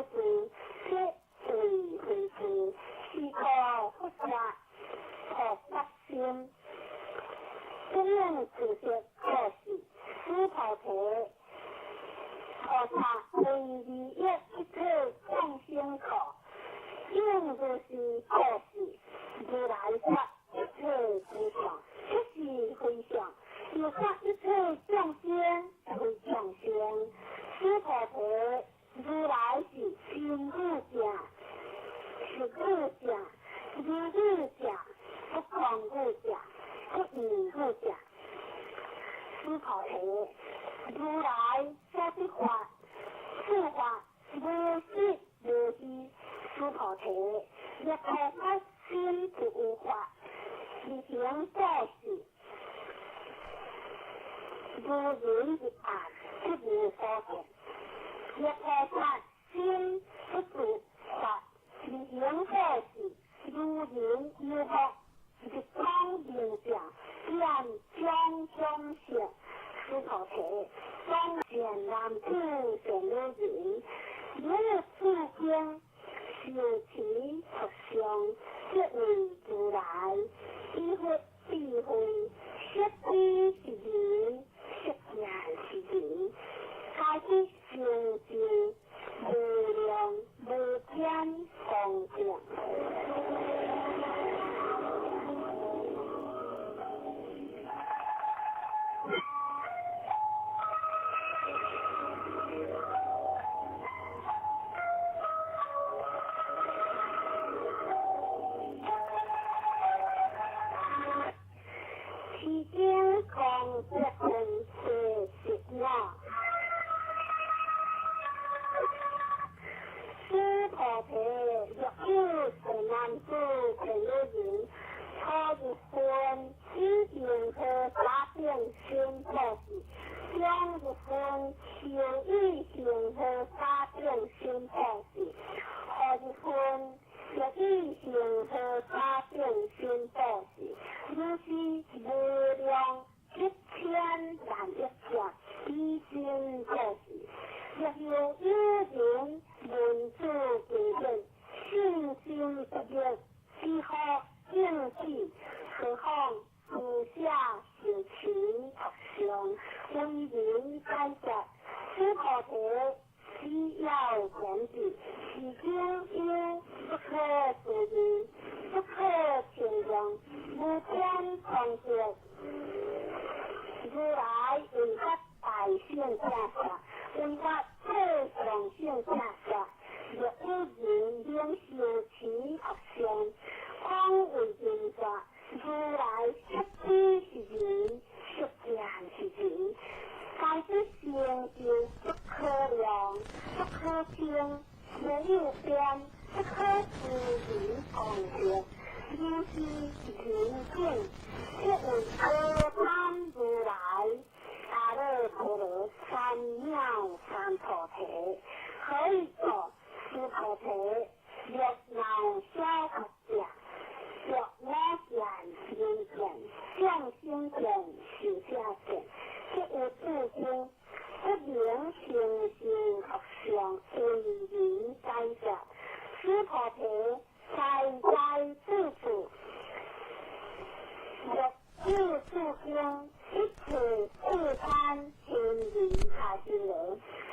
住，即為非住，是故佛說菩薩心，不用自說故事，須菩提，菩薩為利益一切眾生故，應如是布施，如來說一切諸相，即是非相，又說一切眾生非眾生。須菩提，如來是身語者、色語者、如語者、不空語者、不異語者。須菩提，如來所說法，此法無實無虛。須菩提，若菩薩心不有法，而行布施，如人入暗，不如所見。若菩薩心不住法，而行布施，如人遊目，日光明鏡，見種種色。須菩提，當善男子善女人，如此經受持讀誦，即為如來以佛智慧，悉知是人，悉見是人，皆得成就無量無邊功德。世間功德分第十五。須菩提，若有善男子善女人，初日分以恆河沙等身布施，中日分又以恆河沙等身布施，後日分又以恆河沙等身布施，如是無量一千萬億劫以身布施。若有有人聞此經典，信心不滅，知福應止，何況施捨受持讀誦，為人解說。須菩提，只要言之，是經有不可思議、不可稱量、無邊功德。如來為發大聖者說，為發最上聖者說，若有人能受持讀誦，廣為人說，如來悉知是人，悉見是人，皆得成就不可量、不可稱、無有邊、不可思議功德。如是情景，即為阿難如來阿耨多羅三藐三菩提。何以故？須菩提，若鬧小佛者，若我見、人見、眾生見、壽者見，即有諸經不能成就讀誦，為人解說。須菩提，在在處處，若有諸經，一切世間天人阿修羅，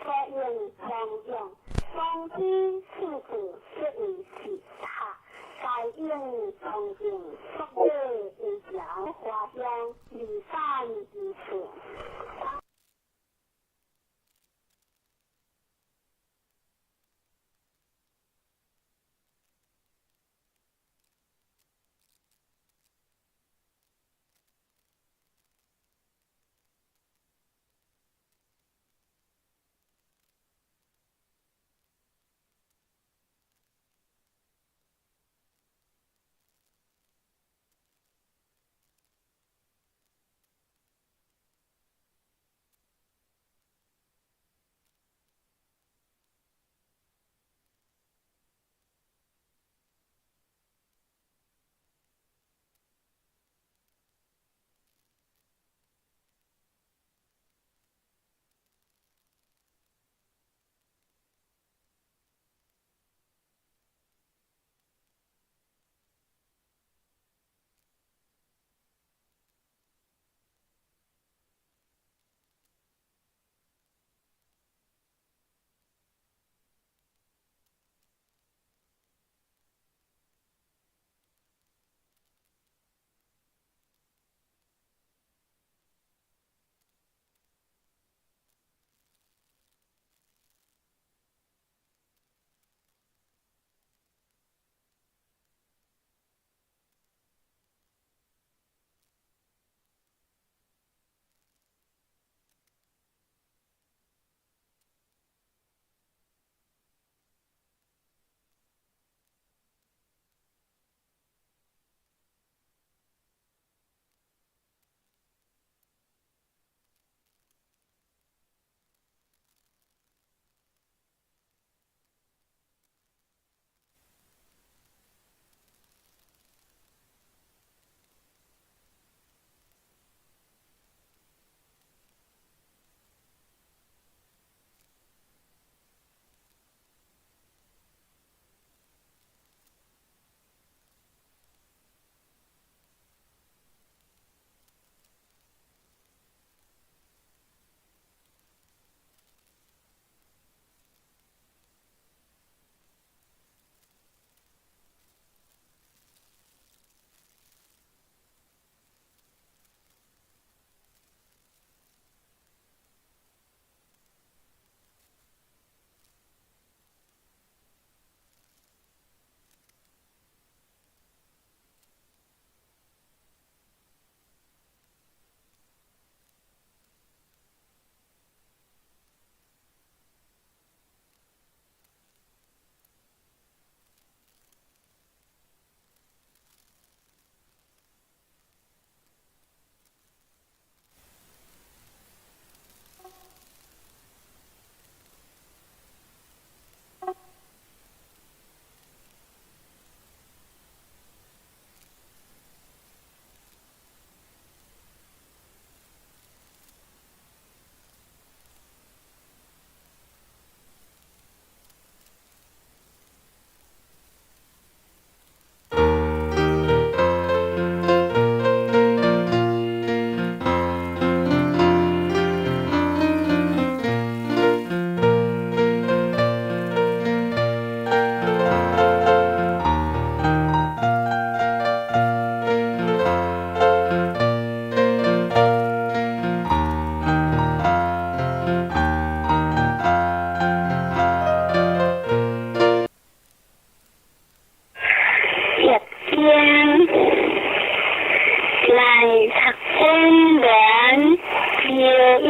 所應供養，當知此處即為是塔，該應恭敬，祝禮為條花香，離散之處。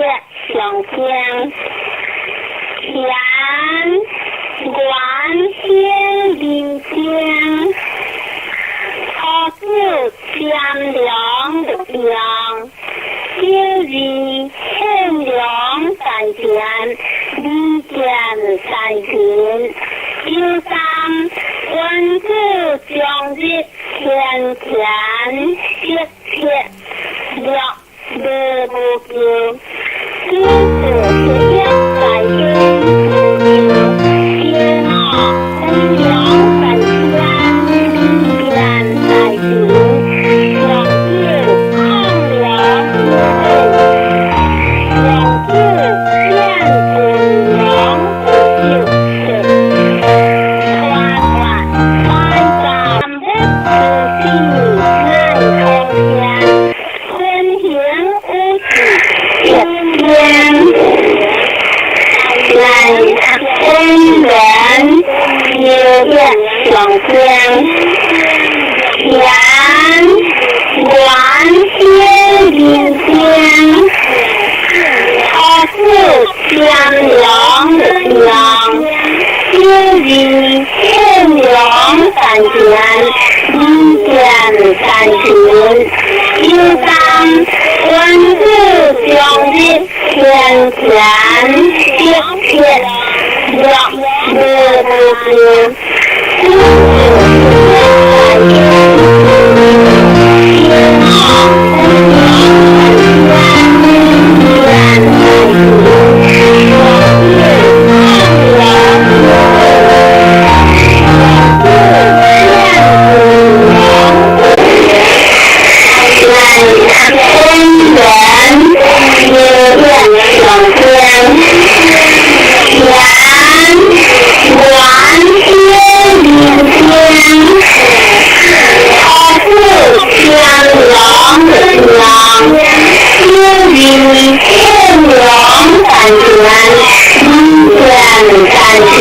上天，贤元兴民间，初九占良力量，九二献良大田，二见大田，九三君子将日天田色切六无无救，九四十一大天无救，九五分良大天，二见大田，上九抗良上九变军良不救七，传传百战不出死乃通天，天行五子天天，来天元六月上天，元元兴民间，初九占良力量，九二献良大田，二见大田，九三君子将日天田色切六无无救，九四十一大天无救，九五分良大田，二见大田，上九抗良上九变军良来天元六月上天，元元兴民间，初九占良力量，九二献良大田，二见大田，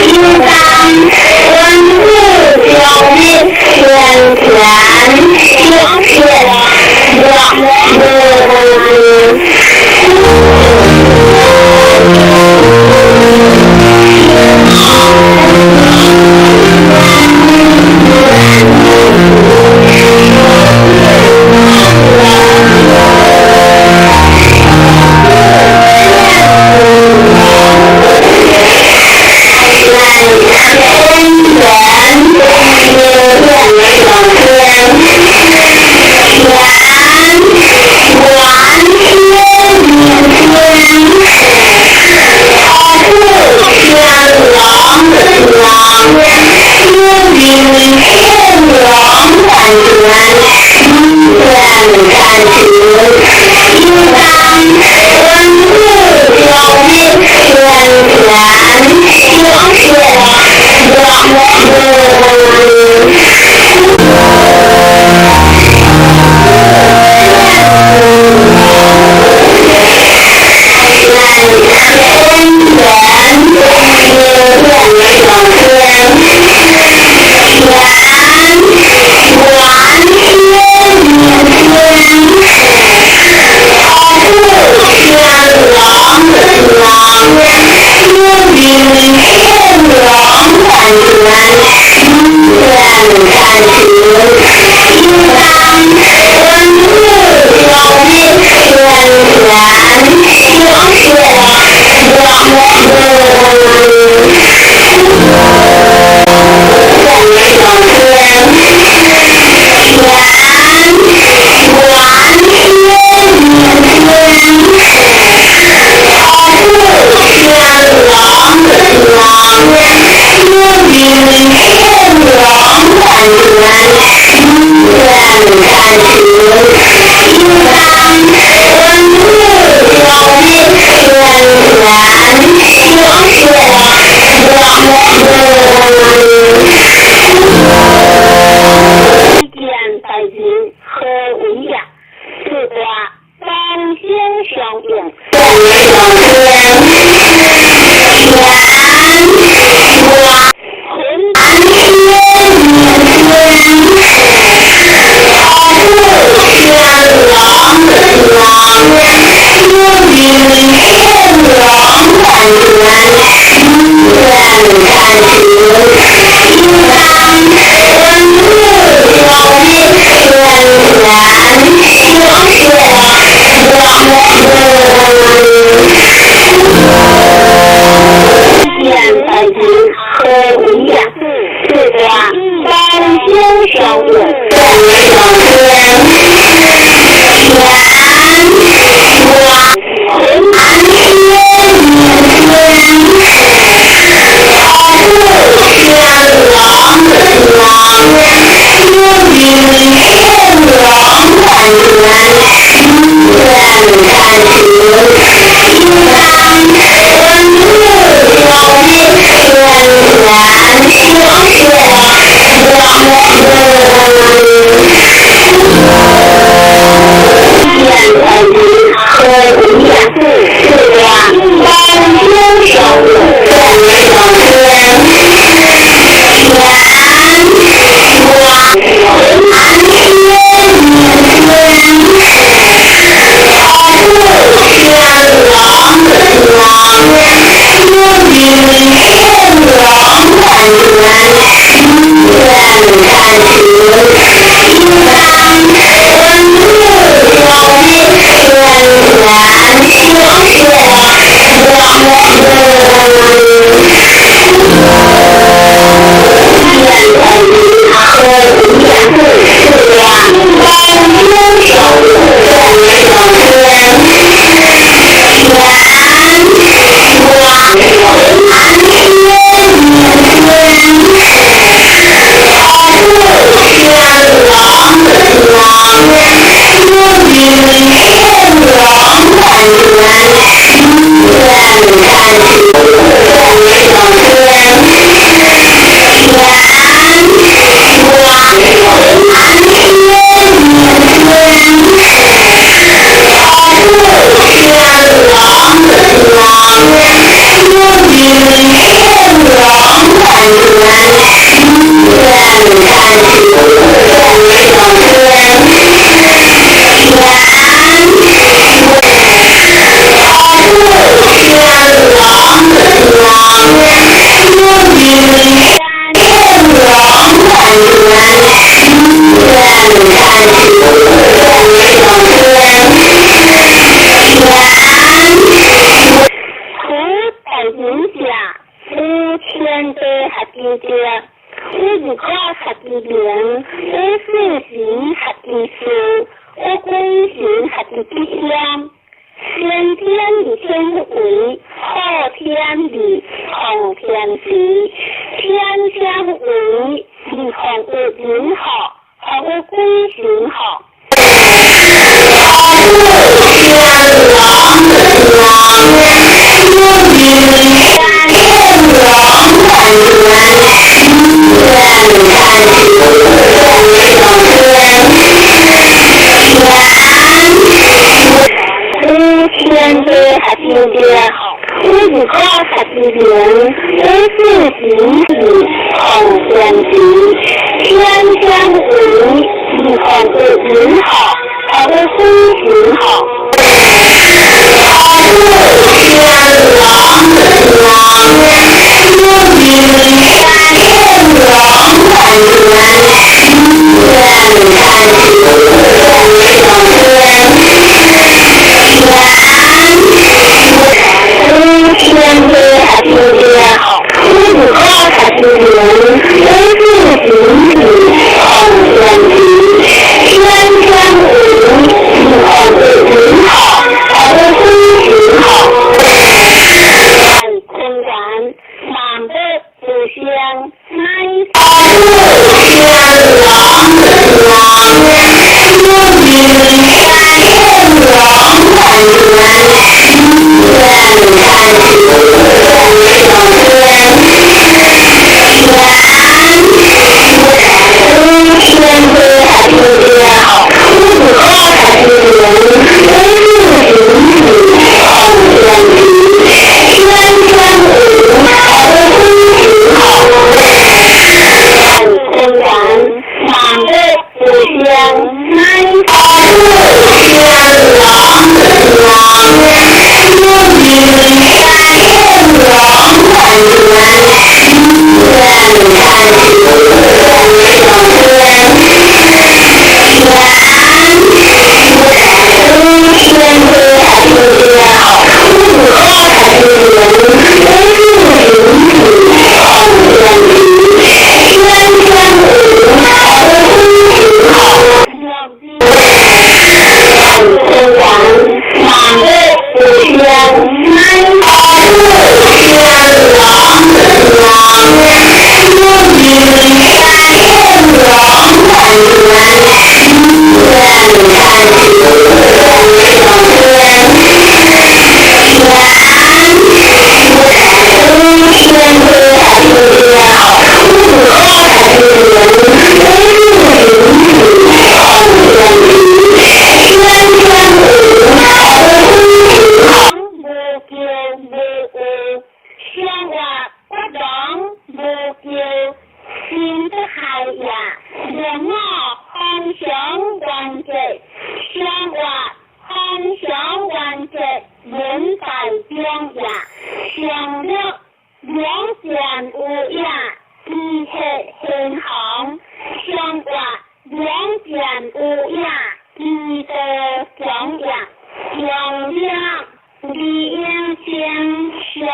九三君子将日天田色切六无无救，九四十一大天无救，九五抗良天元六月上天，元元兴民间，初九占良力量，九二献良大田，二见大田，九三君子将日天田色切六无无救。来天元六月上天，元元兴民间，初九占良力量，九二献良大田，二见大田，九三君子将日天田色切六无无救。上天，元元兴民间，初九占良力量，九二献良大田，二见大田，九三君子将日天田色切六无无救。见大人何为也？自挂当先相应。上天，元元兴民间，初九占良力量，九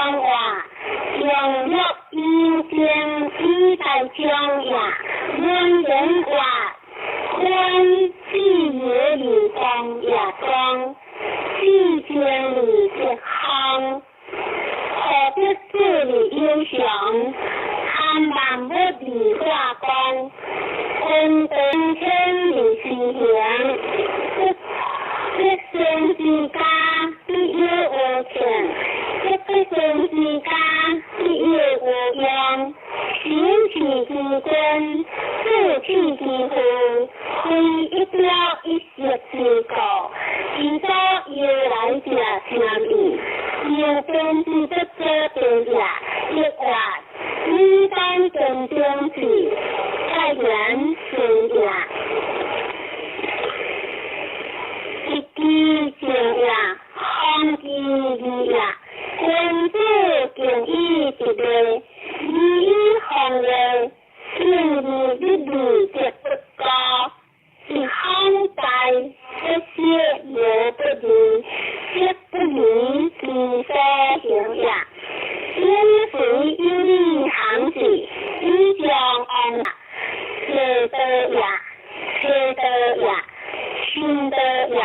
相活，常乐有情以大众也，文人话，观自由而光也光，自正而吉方，何得智而有常，含万物而化光，君道天而施行，得善之家必有无庆，得不善之家必有无殃。行持之君，自弃之父，非一朝一夕之故。其所由来者甚矣，由边之不做边也，亦或以当真中事，盖言顺也。一机正也，方其义也，君子敬以直礼，礼以防卫，敬而不义则不高。一方在，不学无不义，学不义其所行也。因随有理行事，以将往也，邪道也，邪道也，心道也。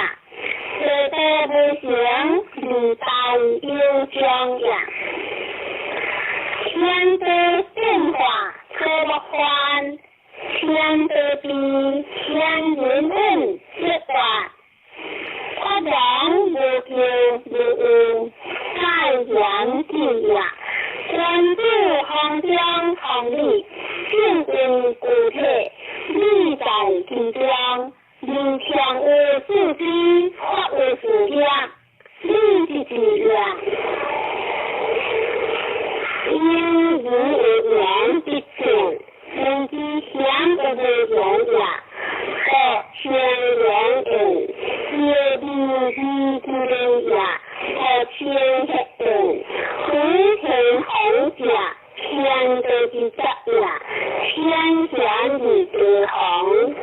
邪道无成，而大有将也。天地变化可莫烦，天地变，天人运即化，发扬无求无有，盖言之也。君子方章方礼，正运具体，理在其中。而强有四肢，发有四业，理是自也。因而有言必正，人之贤而无言也，或天然言，有理之之言也，或天黑言，非天红者，天地之则也，天贤而地红。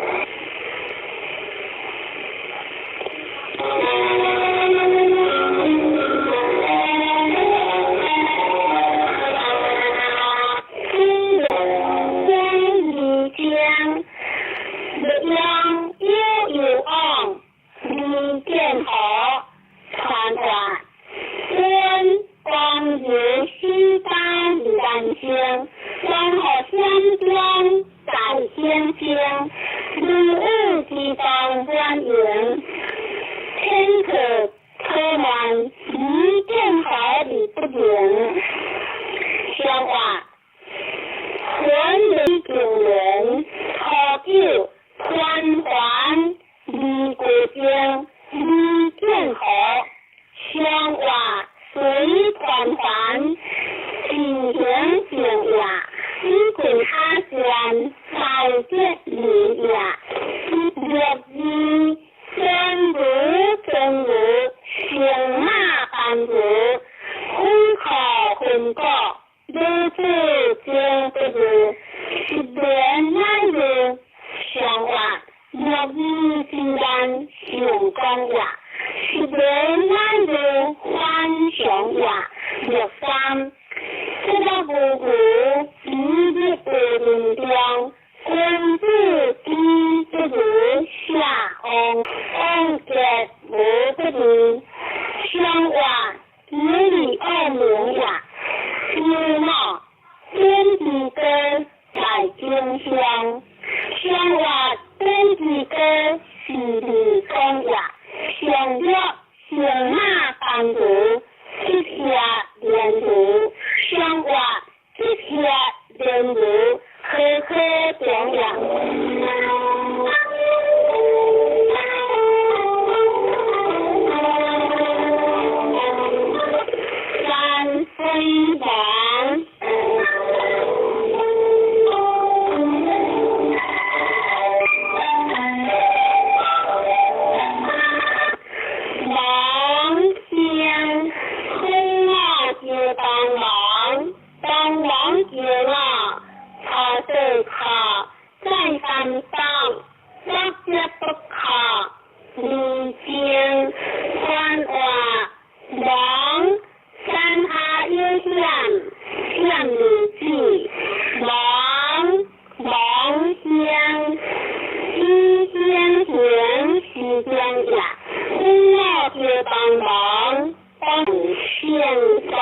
光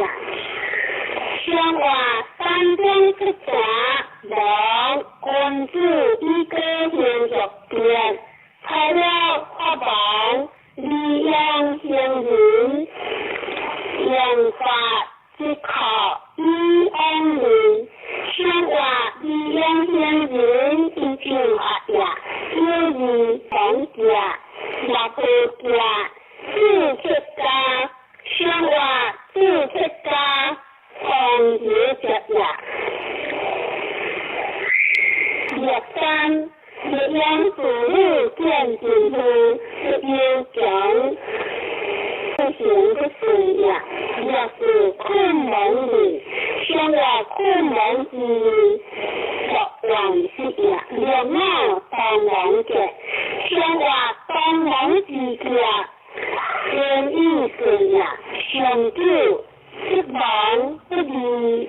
呀。上話三中出家，亡君子以過行欲變，除了法王，利用行人，用法之可以安人。上話利用行人以正法呀，有義王家，六婆家，四出家，上話四出家，王爺着呀。六三，烈陽子女見盡父，不憂窮，不行不順呀。六四困蒙里，上話困蒙之六萬四呀。六五當王者，上話當王之家，天意順呀。上九，不忙不離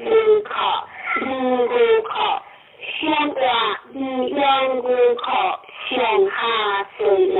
無靠，離無靠。上話利用無靠，上下順呀。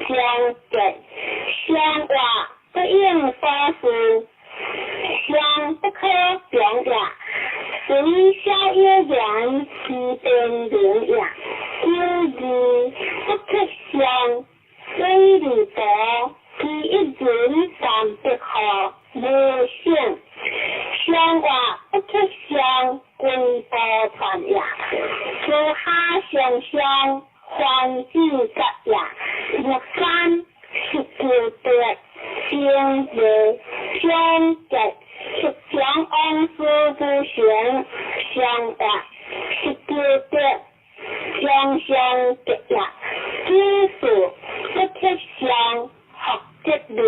相结，相活不应所事，相不可强也。随小有言，其便明也。有义不克相，水利薄，其一人三百号无性。相活不克相，归道传也。诸哈相相，环子节也。六三十九德，正月相结，十将王师不成，相活十九德，将相结也。子嗣不克相，福德明，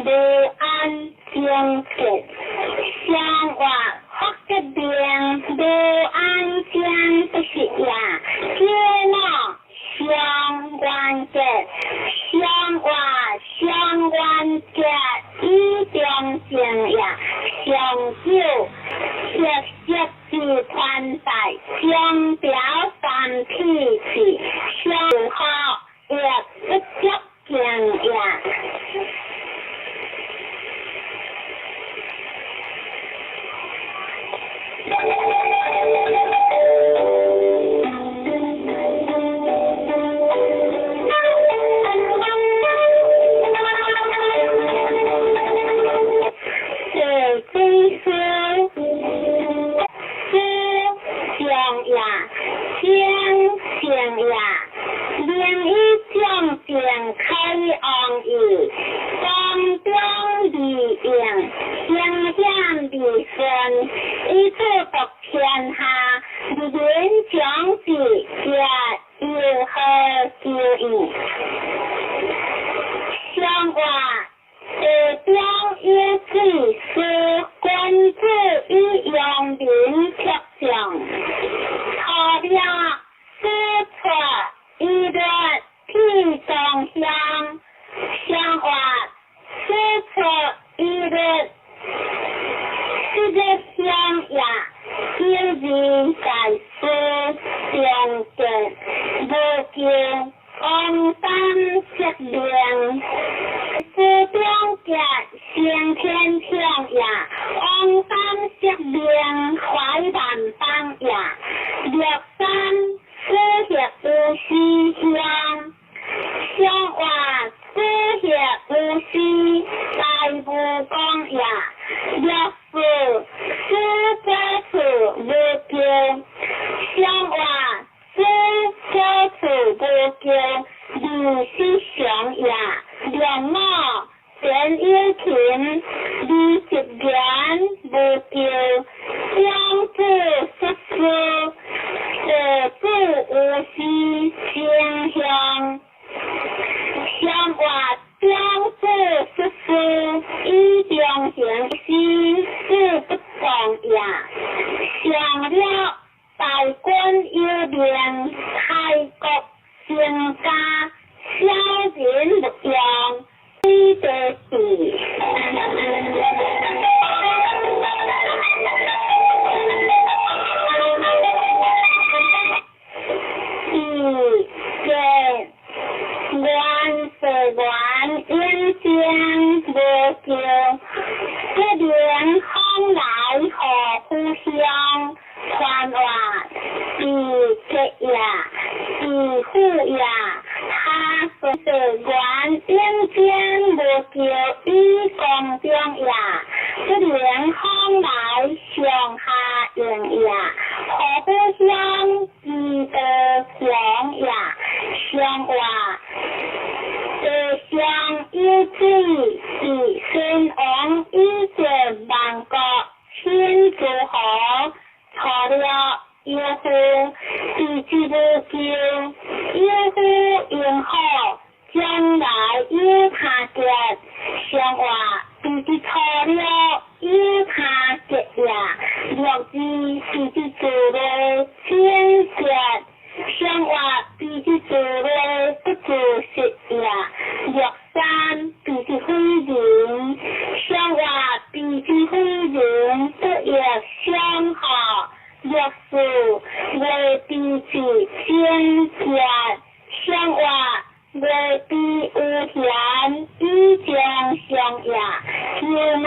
无安正结。相活福德明，无安正不是也。解恼相愿结，相活相愿结，以中正也。上九色色之宽带，相表三体气，相好亦不接近也。有贤以将相也。求我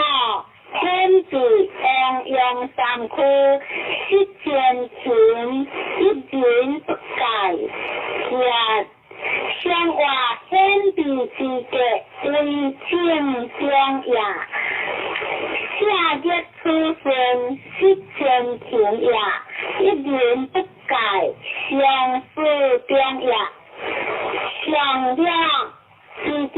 天地王阳三区，失前勤，一人不改。也相话天地之格为正中也。下日出生失前勤也，一人不改，相思中也。上了之之。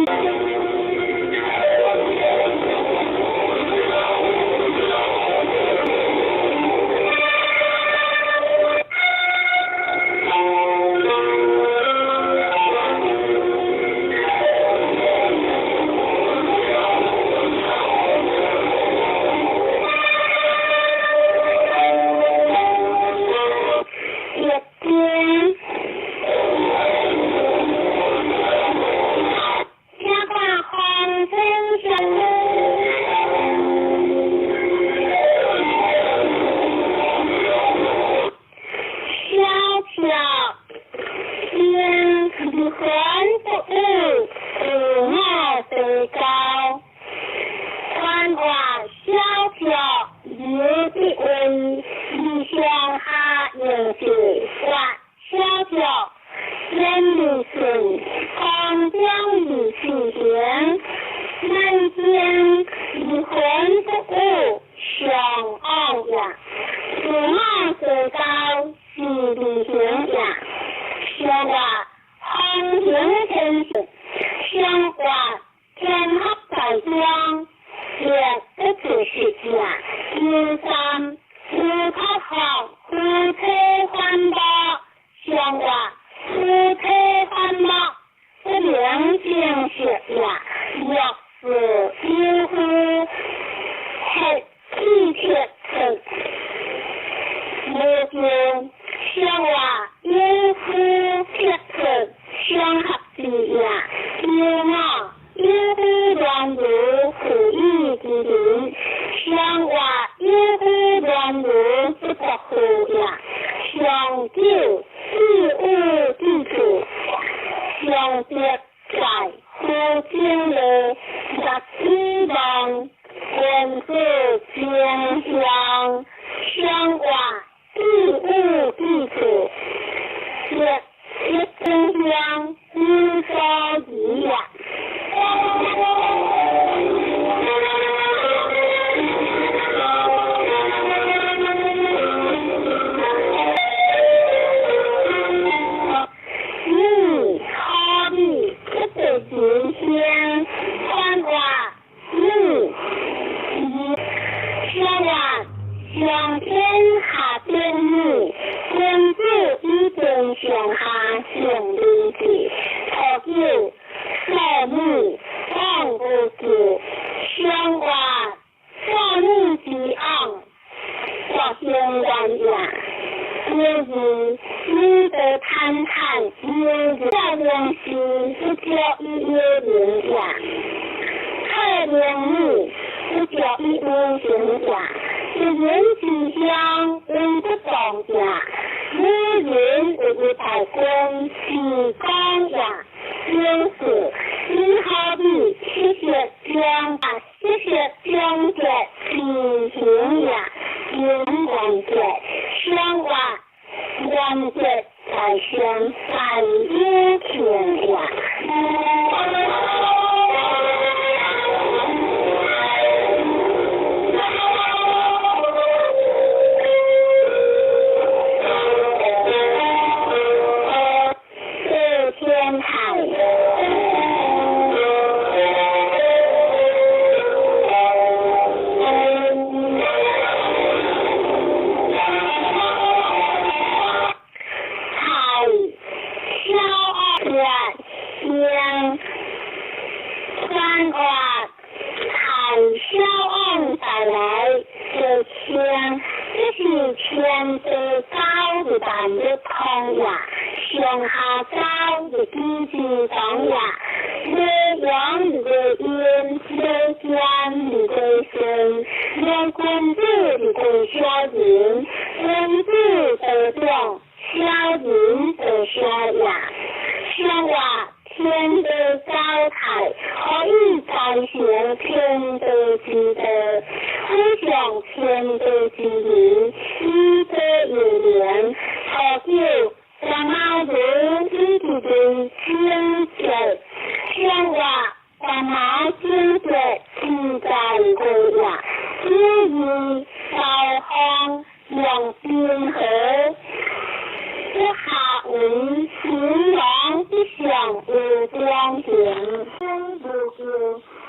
明生无救，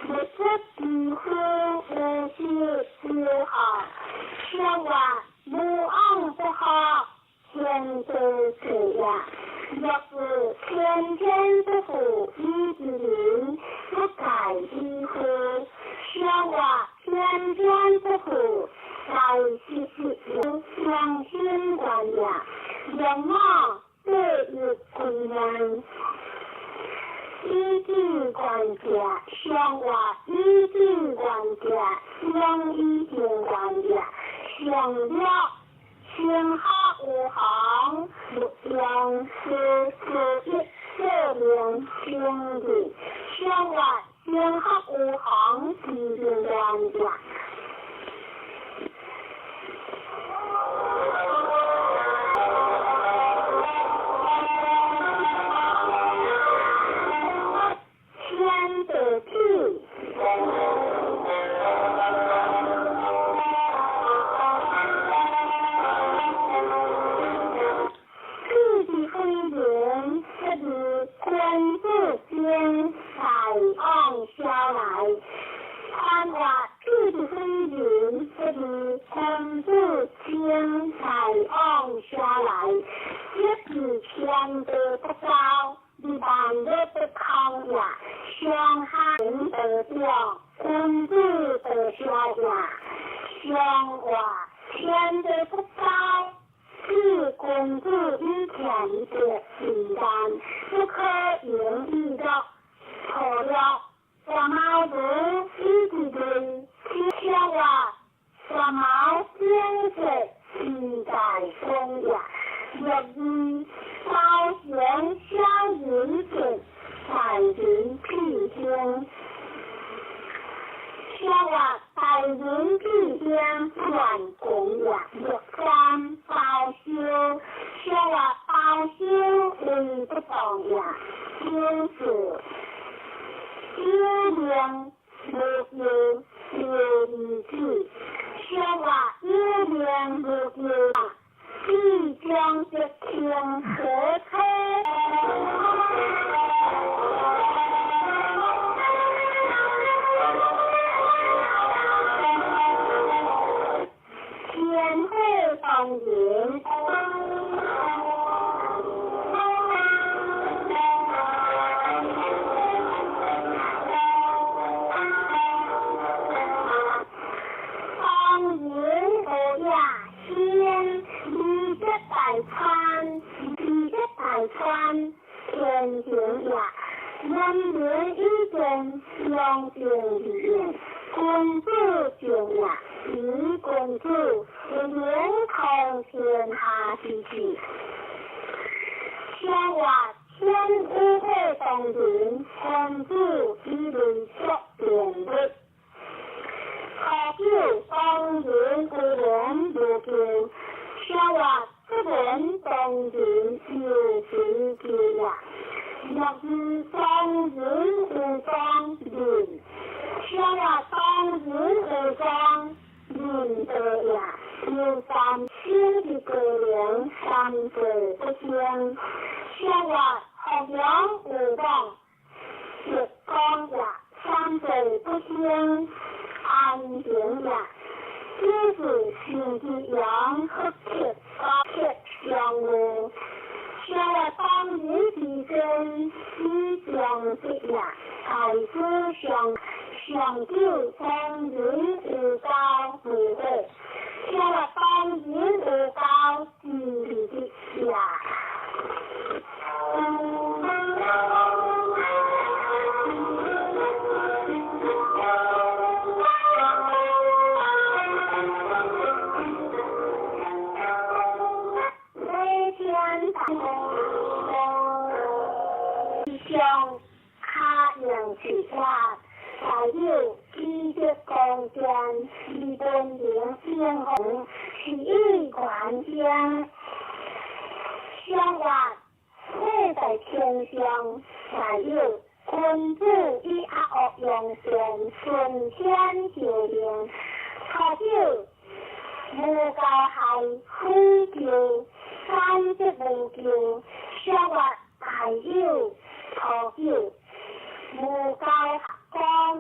日出之夫无事之学，相话无往不好，天地垂也。若是天天不负伊之人，不改之乎？相话天天不负，在时时良心观也。容我对日困难。以智观者，相话以智观者，相以情观者，相了先学有行，勿用思思一说明清字，相话先学有行，知情观者。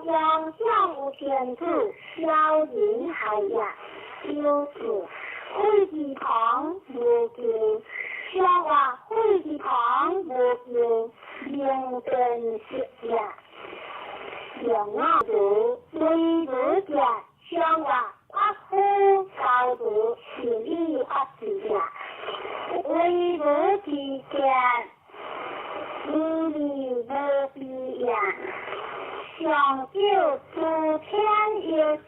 上陽向有天子，枭人害也。九四，废字旁無敬，上話廢字旁無敬，明辨識也。楊五如對如者，上話發乎高如，是以發之也。為如之見，無利無弊也。上九諸天有時，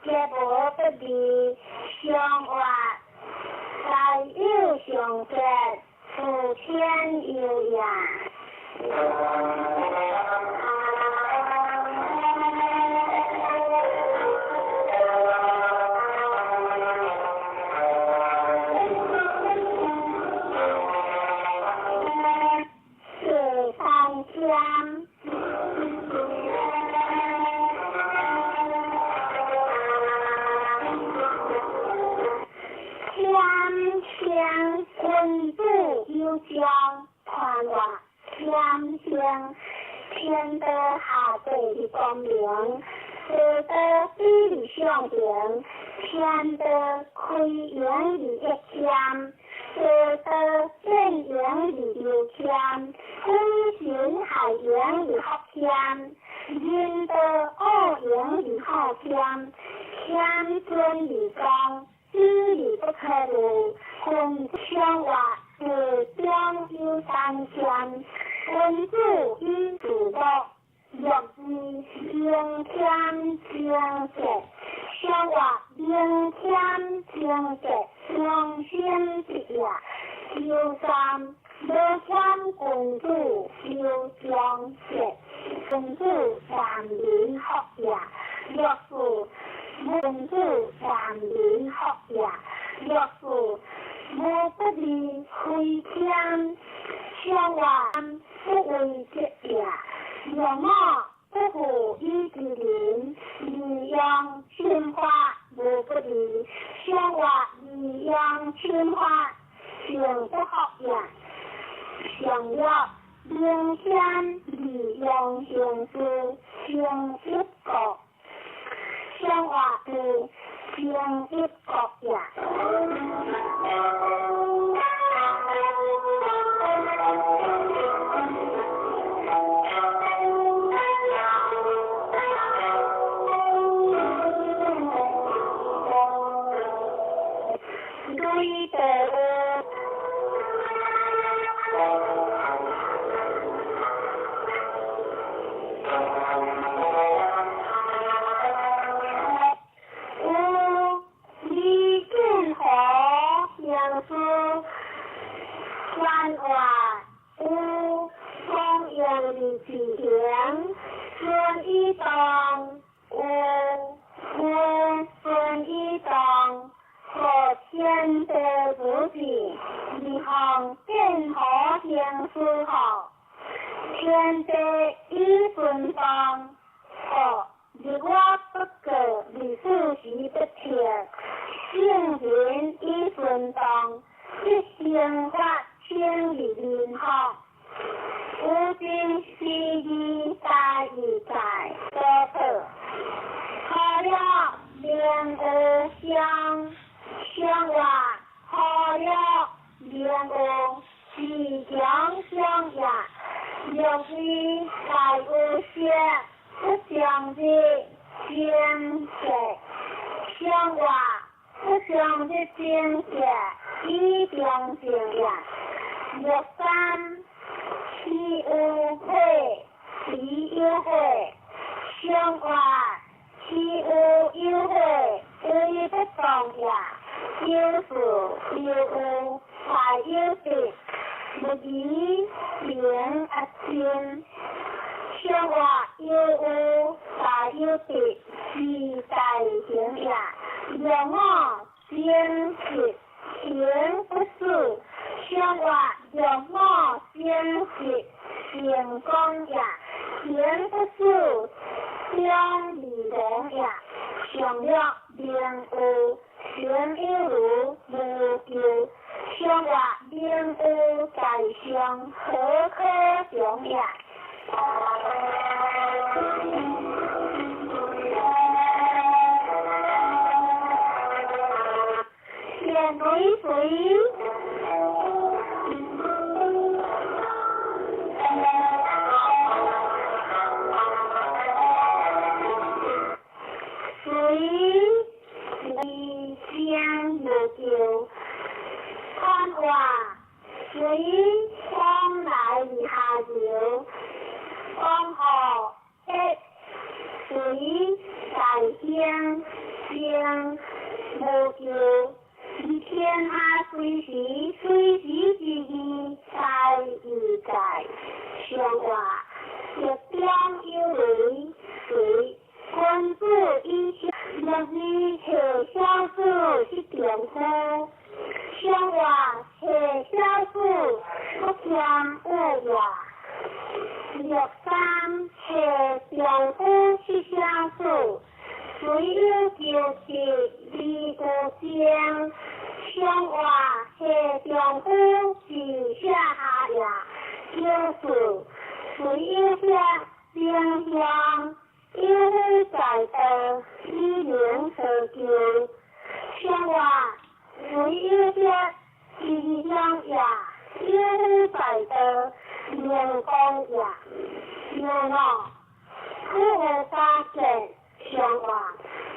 皆無不利。上話大有上節，諸天有也。第三章。天天君子有将，宽活天生，天道下地的光明，地道比的上行，天道开源而一谦，地道变源而流谦，鬼神害源而福谦，人道恶源而好谦，谦尊而刚。知而不可无，君相活地中有三谦，君子以自乐，乐之明谦清洁，相活明谦清洁，良心之也。九三，无谦君子有长节，君子善人福也。六四，君子善人福也。六四，无不利非谦，相活不为节也。六五，不负以之人，利用心法无不利，相活利用心法，行不福也。上六，明谦利用行事，行一国。相活是行一国也。对的。有李俊和行书官话，有方杨的志行，孙一东，有有孙一东，和天地无尽，二项变好行书号，天地以顺风，和日我不过，日四时不撤，圣人以顺动，一生发清日人好。五经四义大义在多个，好了明有相，相话好了明有自强相也，六义大有学不相的精神，相话不相的精神，以中正也。六三，其有悔，其有悔，相话其有有悔，为不动也。有事有有，大有得，无疑明阿真。相话有有，大有得，是大行也。六五精实，行不死。相话六五精实，成功也。行不死，将未亡也。上六明有，行有如无咎。相话明有在上，何可穷也？隨隨。隨二聲無叫，看話隨往來下流，往後一隨大鄉聲無叫，而天下隨時隨時之義大自在，上話一中有雷隨君子以六二下小子是丈夫，上話下小子不嫌有也。六三下丈夫是小子，隨有求得二個精。上話下丈夫是下下也，九四隨有下正向。有夫在道，以名何求？上話隨有者吉祥也，有夫在道，明光也。六五，夫有家見，上話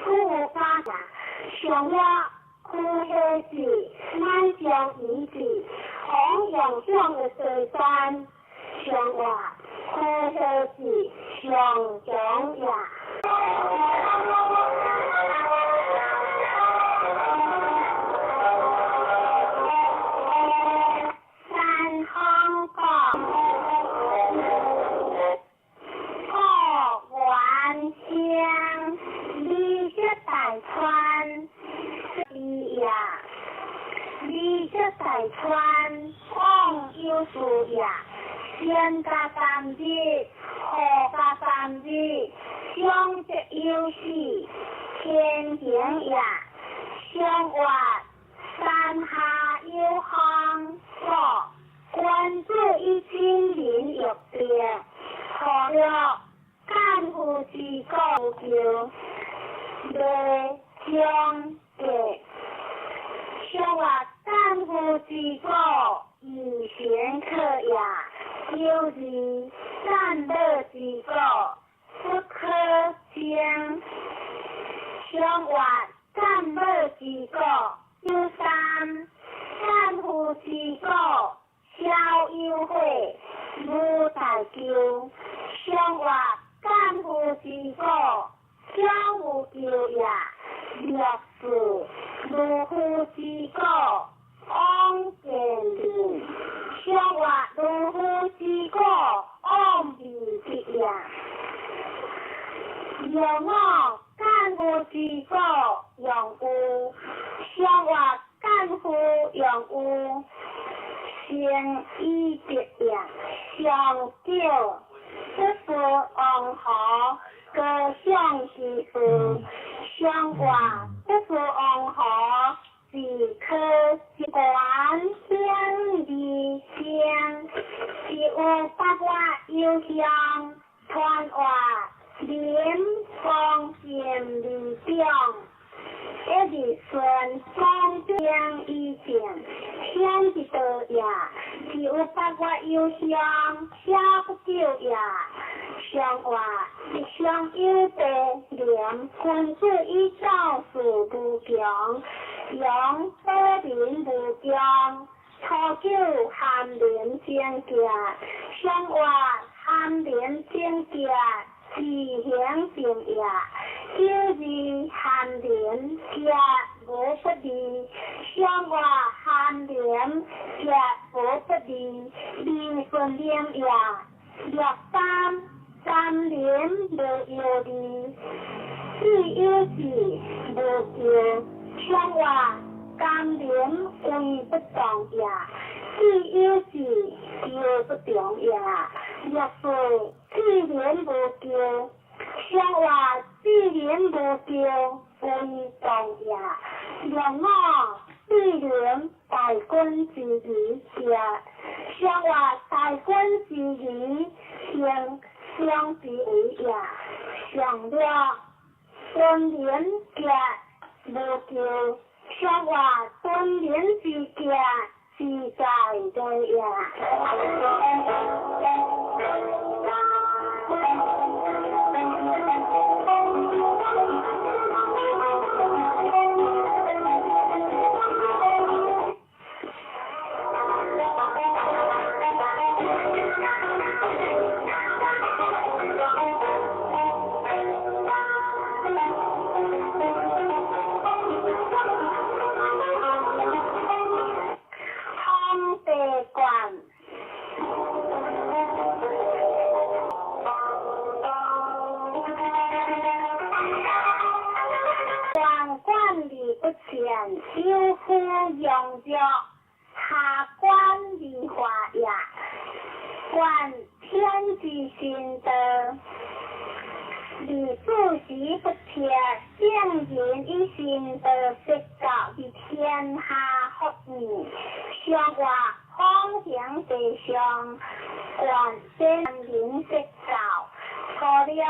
夫有家見，上話夫下子，乃將遺子，弘揚上的西山，上話夫下子，上強也。三方國，國原鄉，二色大川，二也，二色大川，往有事也，先加三日，後加三日，相則有死，天行也，上話山下有風，國君子以親民欲變，何樂干夫之過求，未將格。上話干夫之過，以賢可也。九二干樂之過，不可爭。上話干樂之過，九三干夫之過，小有悔，無大咎。上話干夫之過，小無咎也。六四如夫之過，往見面。上話如夫之過，往未得也。六五干夫之過，用有。上話干夫用有，成以得也。上九不是王侯，高尚之事。上話不是王侯，是可官鄉二聲，是有八月有香，傳話連光劍二中，一日順風兵以正，鄉之道也，是有八月有香，小不久也。上話一上有地廉，君子以造事無窮，用保民無窮。初九含廉貞潔，上話含廉貞潔，自行正也。九二含廉潔無不利，上話含廉潔無不利，利順廉也。六三三廉無憂慮，四有事無求。上話甘廉為不動也，四有事求不中也。六四四廉無求，上話四廉無求為動也。六五四廉大君之義也，上話大君之義行相之為也。上六君廉潔無求，上活敦仁之家，自在地也。空地观，皇冠而不前，有夫用着，下官而化也。观天之心道，而主时不切，圣人以心道说教于天下福义，上活方行地上，观先人说教，除了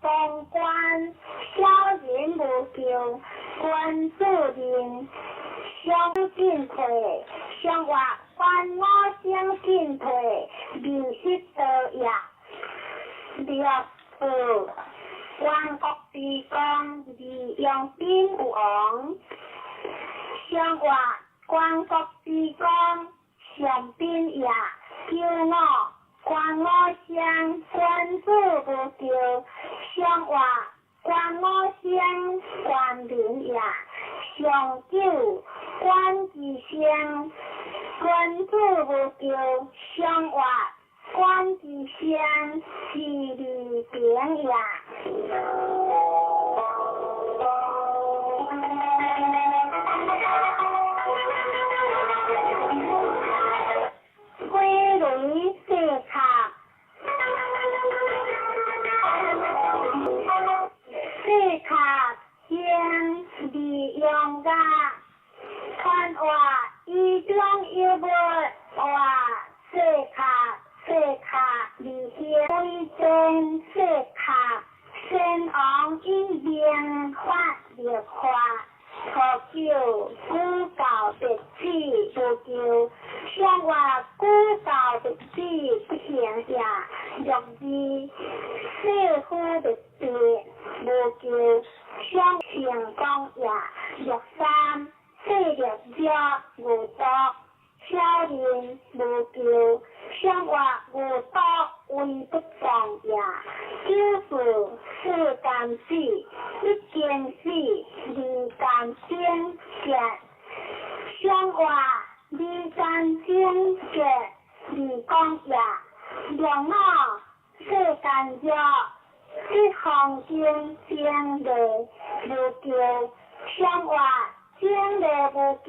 当官小人无咎，君子人相进退，上活烦恼相进退，迷失道也。六四，万国之光，而用兵有王。上活万国之光，上宾也。九五，关五乡，君子无咎。上活关五乡，关民也。上九，关之乡，君子无咎。上活关之乡，是利平也。归类细卡，细卡经利用甲，传话以中有物话细卡细卡而行为真细卡，先王以明法立法。初九，古教别子无咎，上活古教别子不行也。六二，世夫别别无咎，上成功也。六三，世六者无毒，小人无咎，上活无毒为不从也。九四，世间死，一经死，二间经结，上活二间经结，二讲也。六五，世间弱，一方经经历无咎，上活经历无咎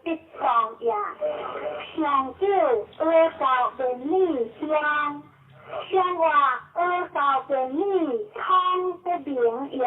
得当也。上九，阿教便女相，上活阿教便女通不明也。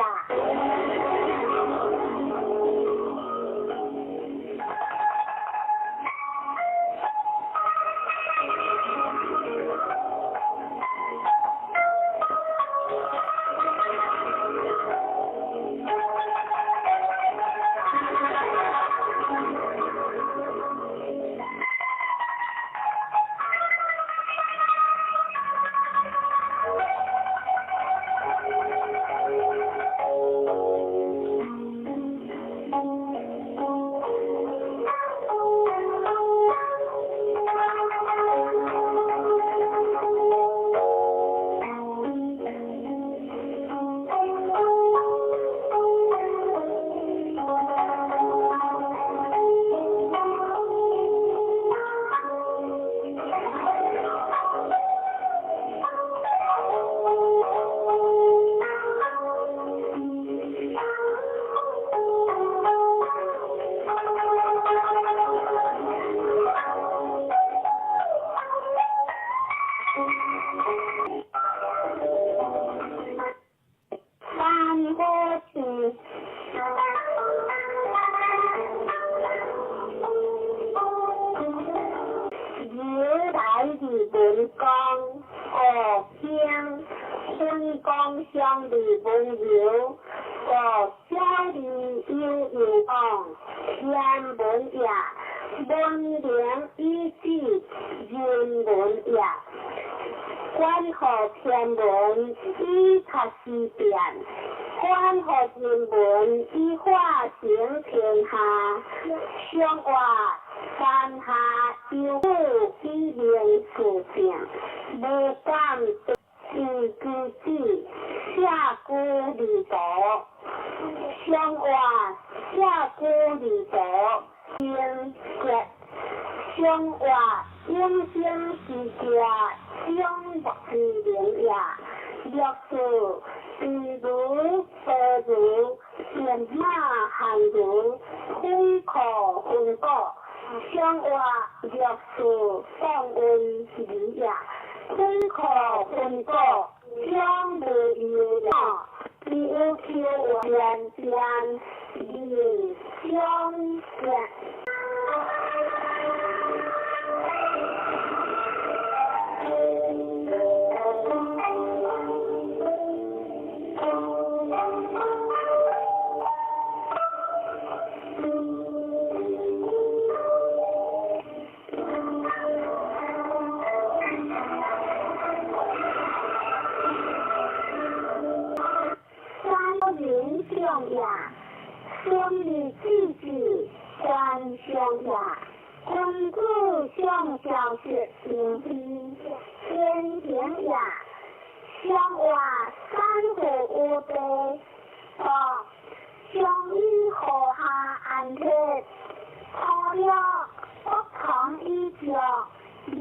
三个字。由来自文公五乡，分公乡的温柔，五小二有有往，天文也，文明以至人文也。关乎天文以察时变，关乎人文以化成天下。上话山下有母以明事正，无敢以居子，下居二途。上话下居二途，明节。上话永生之家，永不之灵也。六四比如何如，变马汉如，非可分果。上话六四放温理也，非可分果，将无有也。有求变变，人相变。孙立之子关上也，君子上小学明义，天平也。上话三户有地，五上以河下安铁，初六不从以上列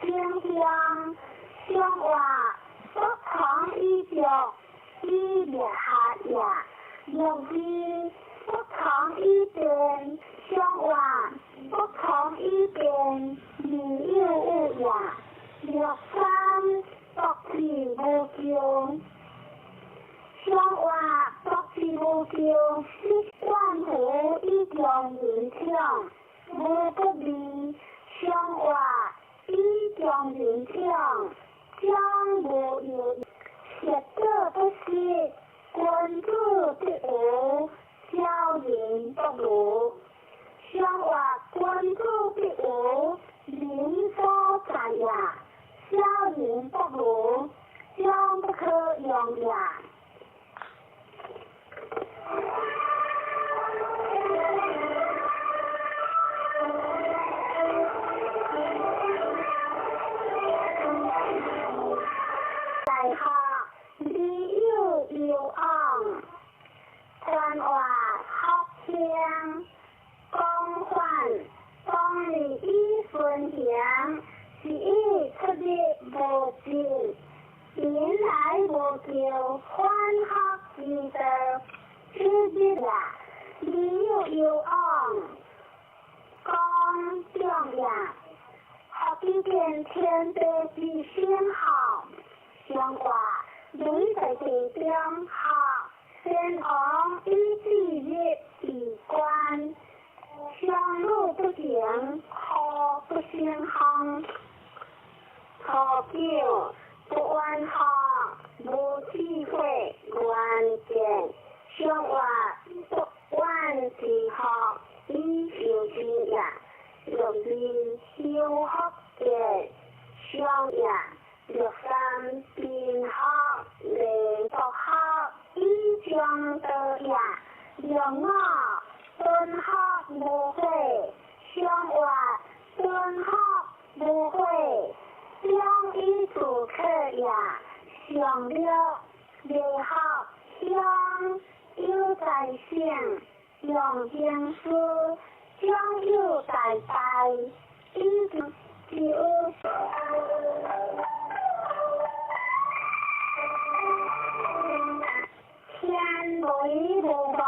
天乡。上话不从以上以列下也，六二不从以变，上话不从以变，未有有也。六三独自无穷，上话独自无穷，是关乎以强人强，无不利。上话以强人强，将无有。学者不识，君子必无，小人不如。上话君子必无，民所在也；小人不如，将不可用也。大学理有有往，宽话福兴，广泛当日以顺行，是以出入无尽，引来无求，反学之道，此日也。理有有往，公众也。学之见天地之先后，上话雷在地中学。先王以至日以观，相路不行，何不成风？初九不怨学，无智慧愿见。上话不怨之学，以修之也。六二修福建，上也。六三贫学，礼独学，以将道也。六五敦学无悔，上话敦学无悔，将以自克也。上六礼学乡有在性，用经师将有在大，以就。天雷无望，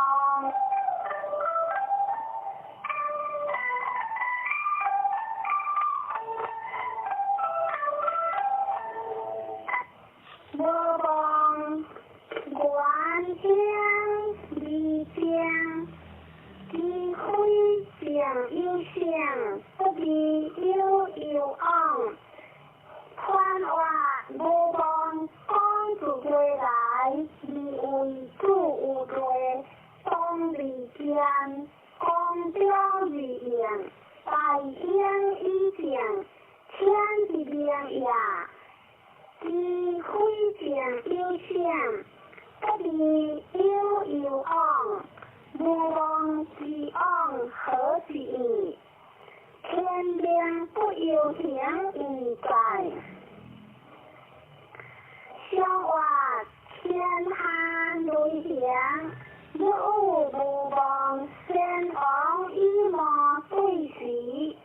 无望，愿听离正，机会正有性，不离有有往，宽话不离有攸往，无妄之往何之意？天命不由形于在，上活天下雷行，若有无妄，先王以魔对时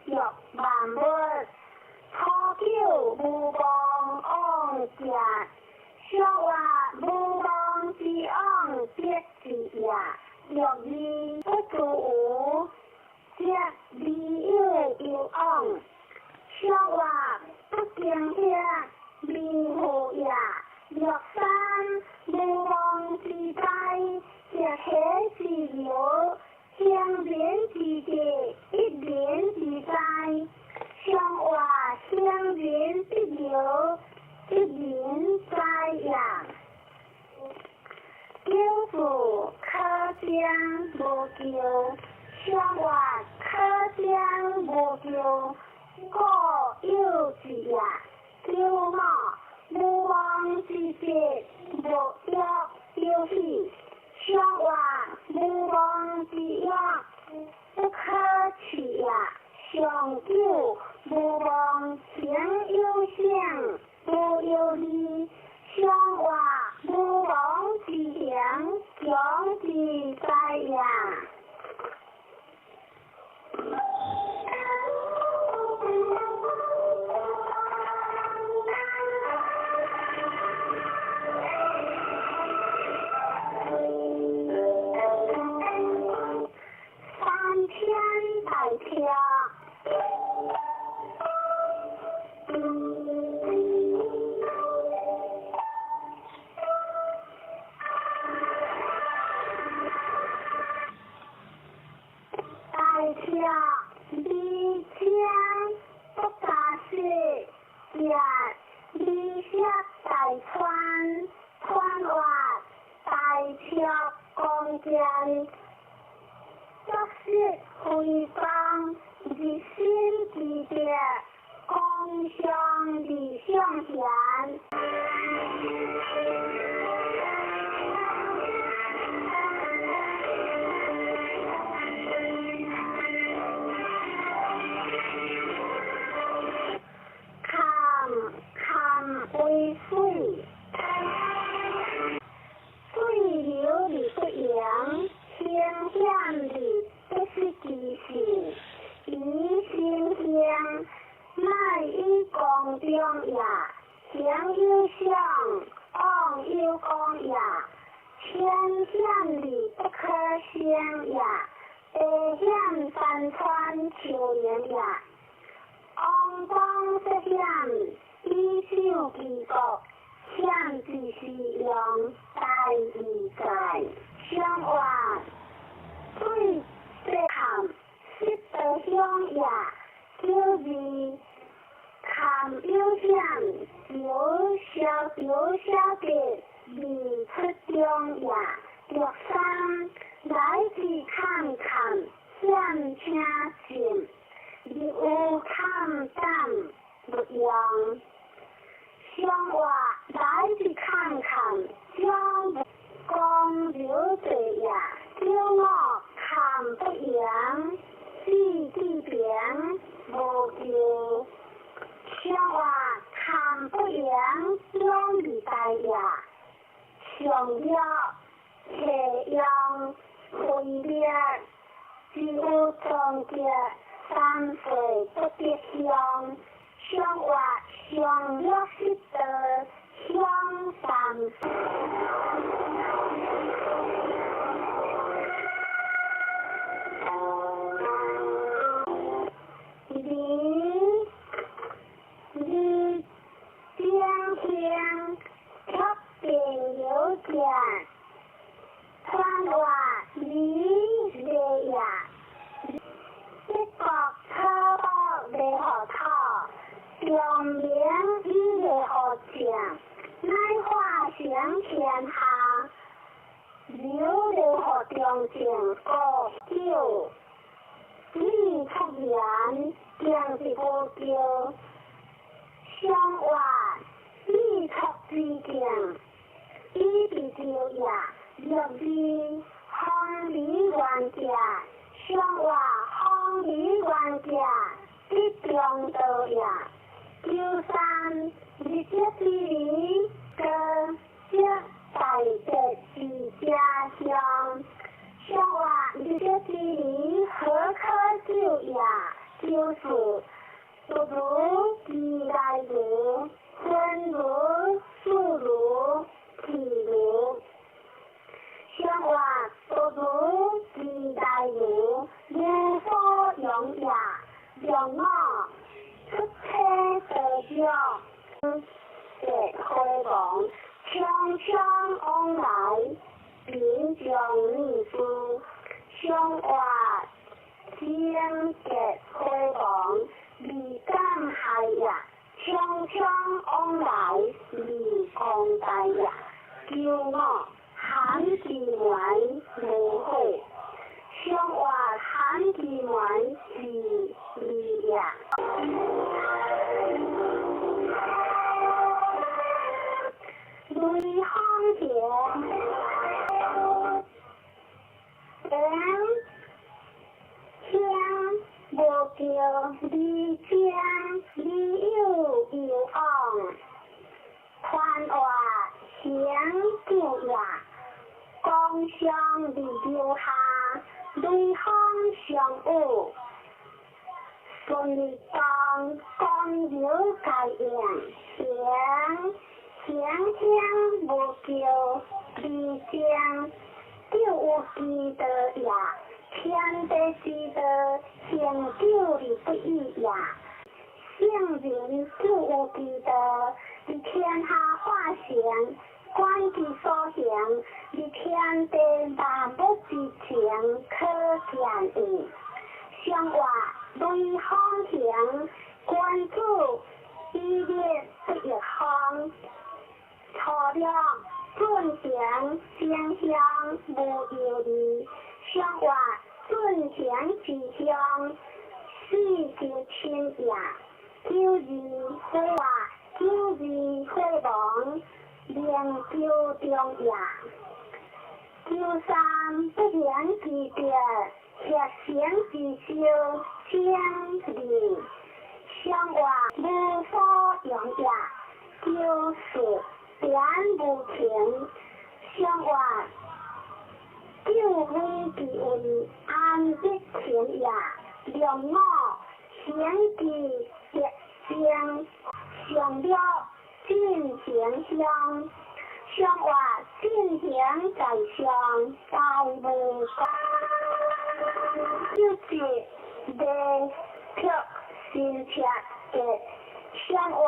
欲万物，初九无妄往者，上活无妄之往得之也，若二不住无。则离有攸往，上活不经遐，迷惑也。若三无妄之灾，则喜之流，行人之德，一人之灾。上活行人必流，一人灾也。九子可将无咎。上活可将无咎，故有之也。九五无妄之节，无欲有喜。上活无妄之欲，不可取也。上九无妄行有性，无有利。上活无妄之行，穷之灾也。三天大跳，大跳离江不加水，也离下大川，川活大跳光剑。作实非方，日新之德，功上理上贤。坎坎为水，水流而不盈，形险而不失其势，以心行，乃以公中也。行有相，往有功也。天险而不可胜也，地险山川丘陵也。王公涉险，以守其国，险之时用，大义在。上活水济坎，失德乡也。九二坎有险，有小有小德，未出中也。六三来自坎坎，险请进，有坎胆不用。上活来自坎坎，将公流罪也。九五坎不盈，四地平无咎。上活坎不盈，两二大也。上约下用分裂，只有终结三岁不得乡。上活上约失道，乡三。离江乡，确定有见，川活离地也。一国草木袂予土，长明以袂予将，乃化成天下，流袂予中正国久。你出言，定是无咎。上活你出之境，以地就业，六二方梨元件，上活方梨元件，得中道业。九三日德之理，高则大德之家乡。上活日德之理，何可救也？九四独如其来如，分如数如体如。上活独如其来如，无所用也。六五出体道场，结火亡，匆匆往来，贫穷女士。上活精结火亡，未敢害也。匆匆往来，未光大也。九五寒之门无火，上活寒之门是二也。雷锋田，人听无叫离江离有有往，宽活行救也。光相离留下，雷锋相遇，顺利讲光流改应行。行天无叫离江，救有之道也。天地之道，行久而不已也。圣人救有之道，伫天下化成，观其所行，伫天地万物之情，可见矣。上活雷锋行，君子以立不亦方。初六进行正向无忧虑，上活进行之向，四就亲也。九二火活，九二火亡，灵究中也。九三不言之德，协行之修，正理。上活无所用也。九四点无情，上活救非之位，安得情也。六五行之德正，上了进行向，上活进行在上，大无九七地却新切的上活